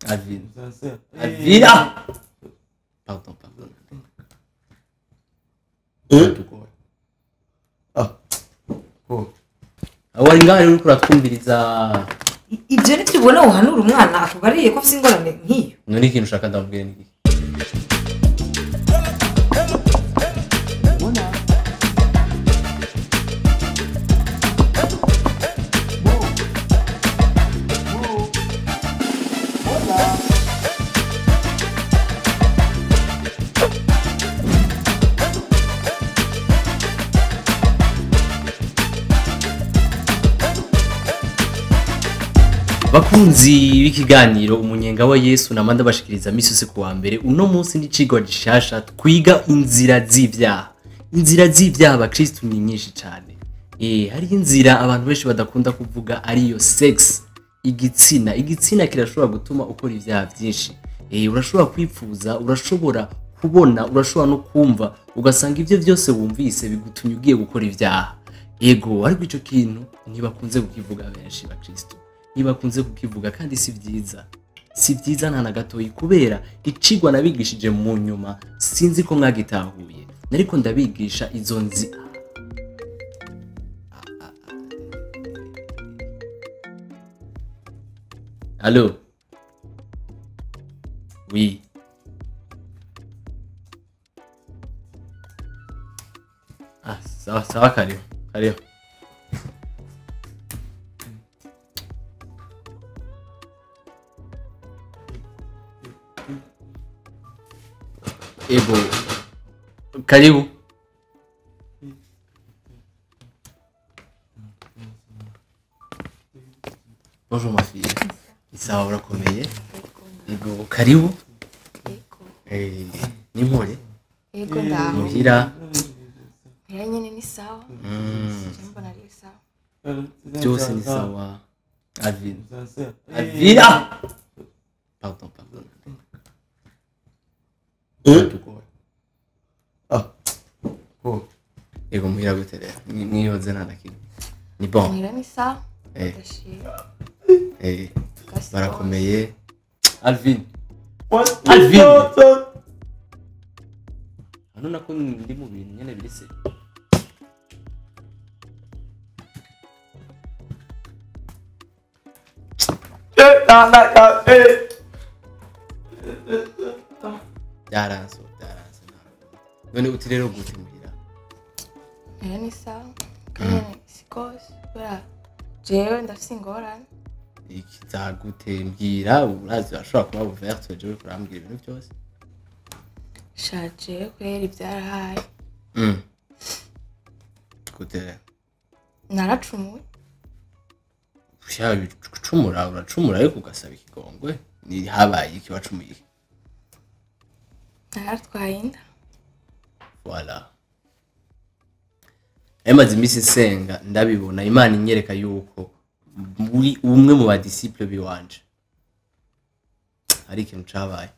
Alvin. Alvin. Ah! Pardon, pardon. Ah. Oh. Wari ngaho rero uriko uratwumviriza. Ibyo ntitubona uhanura umwana akubariye ko afite ingorane nk'iyo. None ikintu ushaka ndamubwire ni iki? Bakunzi b'ikiganiro umunyenga wa Yesu namanda bashikiriza misi yose kuwa mbere, uno munsi ni cigwa gishasha twiga inzira z'ivyaha. Inzira z'ivyaha abakristu ni nyinshi cane. Hari inzira abantu benshi badakunda kuvuga ariyo sex, igitsina. Igitsina kirashobora gutuma ukora ivyaha vyinshi. Urashobora kwipfuza, urashobora kubona, urashobora no kumva, ugasanga ivyo vyose wumvise bigutumye ugiye gukora ivyaha. Ego, ariko ico kintu ntibakunze kukivuga benshi bakristu. Ntibakunze kukivuga kandi si vyiza. Si vyiza nta na gatoyi, kubera icigwa nabigishije mu nyuma sinzi ko mwagitahuye. Nariko ndabigisha izo nzi. Allo? Oui. Ah, sawa sawa, karibu. Karibu. Ego, karibu. Bonjour ma fille. Isawa urakomeye? Ego, karibu. Ego. Ni mpore? Ego ndaho. Muhira. Muhira nyene ni sawa. Mbona ari sawa. Byose ni sawa. Alvin. Alvin. Ah! Pardon, pardon. Ah. Oh. Ego muhira gute rero? Mwihoze nta na kimwe. Ni bon. Muhira ni sawa. Barakomeye. Alvin. Alvin. Hano nako ndi mu bintu nyene biri se. Byaranze, byaranze. None uti rero gute muhira? Muhira ni sawa. Kandi sikose kubera jewe ndafise ingorane. Ikizagute mbwira, urazi urashobora kuba ouverte jewe kurambwira ibintu byose. Sha jewe kweri ivyarahaye. Gute? Naracumuye. Sha gucumura uracumura ariko ugasaba ikigongwe. Ni habaye iki wacumuye? Naratwaye inda. Voilà. Emaze imisi nsenga ndabibona Imana inyereka yuko muri umwe mu badisciple biwanje hari ikintu cabaye.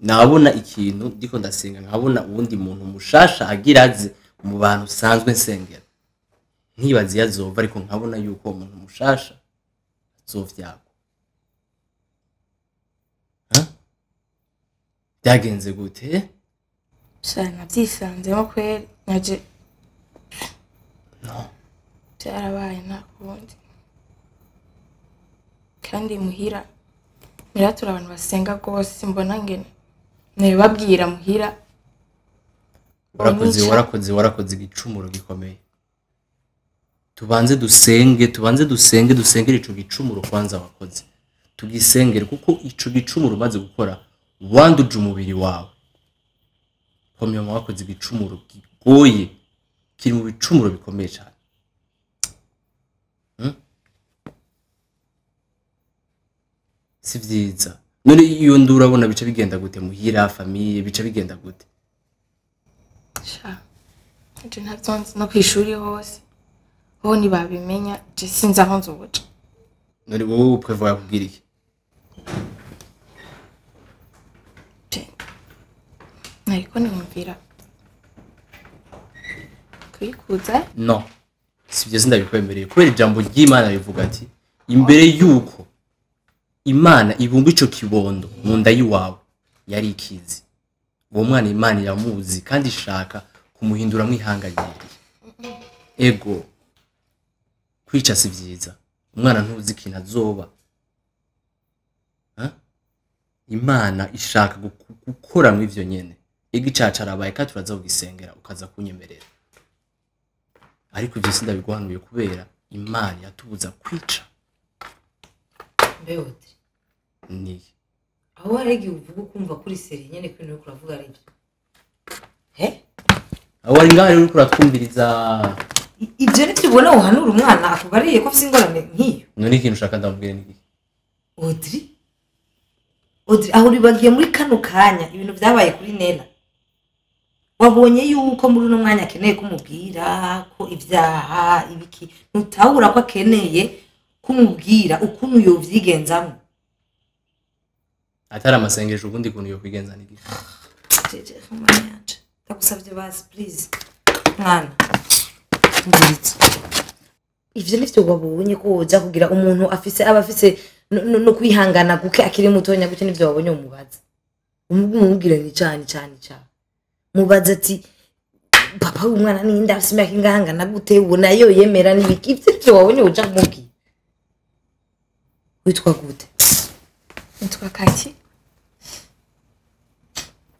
Nabona ikintu ndiko ndasenga nkabona uwundi muntu mushasha agira aze mu bantu sanzwe nsengera. Nkibaza yazova ariko nkabona yuko umuntu mushasha azovyagwa. Ha? Byagenze gute? Sha navyisanzemo kweri naje. No. Byarabaye nta kundi. Kandi muhira miratura abantu basenga gose mbona ngene nabibabwira muhira. Warakoze, warakoze, warakoze igicumuro gikomeye. Tubanze dusenge, tubanze dusenge, dusengere ico gicumuro kwanza wakoze. Tugisengere kuko ico gicumuro umaze gukora wanduje umubiri wawe. Komyo wakoze igicumuro kigoye, kiri mu bicumuro bikomeye cyane. Si vyiza. None iyo ndura urabona bica bigenda gute muhira famille bica bigenda gute? Sha. Je ntavyo no kwishuri hose. Bo ntibabimenya, je sinzi aho nzoja. None wowe uprevoya kugira iki? Nariko niyumvira kwikuza. No. Si vyo sindabikwemereye kubera ijambo ry'Imana rivuga ati imbere yuko Imana ibumba ico kibondo mu nda y'iwawe yari ikizi. Uwo mwana Imana iramuzi kandi ishaka kumuhinduramwo ihangayiriye. Ego, kwica si vyiza, umwana ntuzi ikintu azoba. Ha? Imana ishaka gukora muri ivyo nyene. Ego, icaha carabaye kandi turaza kugisengera ukaza kunyemerera, ariko ivyo sindabiguhanuye kubera Imana yatubuza kwica. Mbe Audrey, Ni aho hari igihe uvuga ukumva kuri sérieux nyene ko ibintu uriko uravuga ari byo, he? Aho wari ngaho rero uriko uratwumviriza. Ivyo nivyo ubona uhanura umwana akubariye ko afise ingorane nk'iyo? None ikintu ushaka ndamubwire ni iki? Audrey, Audrey, aho uribagiye muri kano kanya ibintu vyabaye kuri Nela? Wabonye yuko muri uno mwanya akeneye kumubwira ko ibyaha ibiki, ntutahura ko akeneye kumubwira ukuntu yovyigenzamwo? Atari amasengesho, ubundi kuntu yokwigenza ni iki? Jeje, mwana yanje, ndagusavye basi, please, mwana, umviriza. Ivyo nivyo wabonye ko woza kugira umuntu afise, aba afise no kwihangana guke akiri mutonya gutyo, nivyo wabonye umubaza? Umubwira ni cane cane cane, mubaza ati: "Papa w'umwana ninde? Afise imyaka ingahangana gute? Ubona yo yemera n'ibiki?" Ivyo nivyo wabonye uja kumubwira? Witwa gute? Nitwa Kati.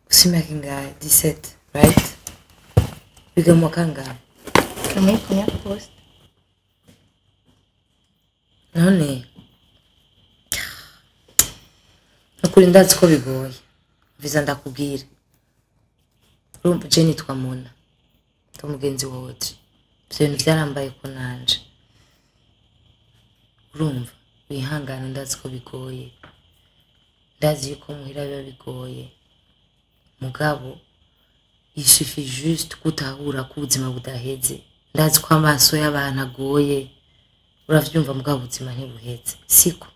Ufise imyaka ingahe? 17, right? Wiga mu wa kangahe? Niga muri première poste. None nukuri ndazi ko bigoye. Viza ndakubwira, urumva, je nitwa Mona, ndi umugenzi wa Audrey. Ivyo bintu vyarambaye ko nanje, urumva, wihangane. Ndazi ko bigoye, ndazi yuko muhira biba bigoye, mugabo il suffit juste gutahura ko ubuzima budaheze. Ndazi ko amaso y'abantu agoye, uravyumva, mugabo ubuzima ntibuheze, siko?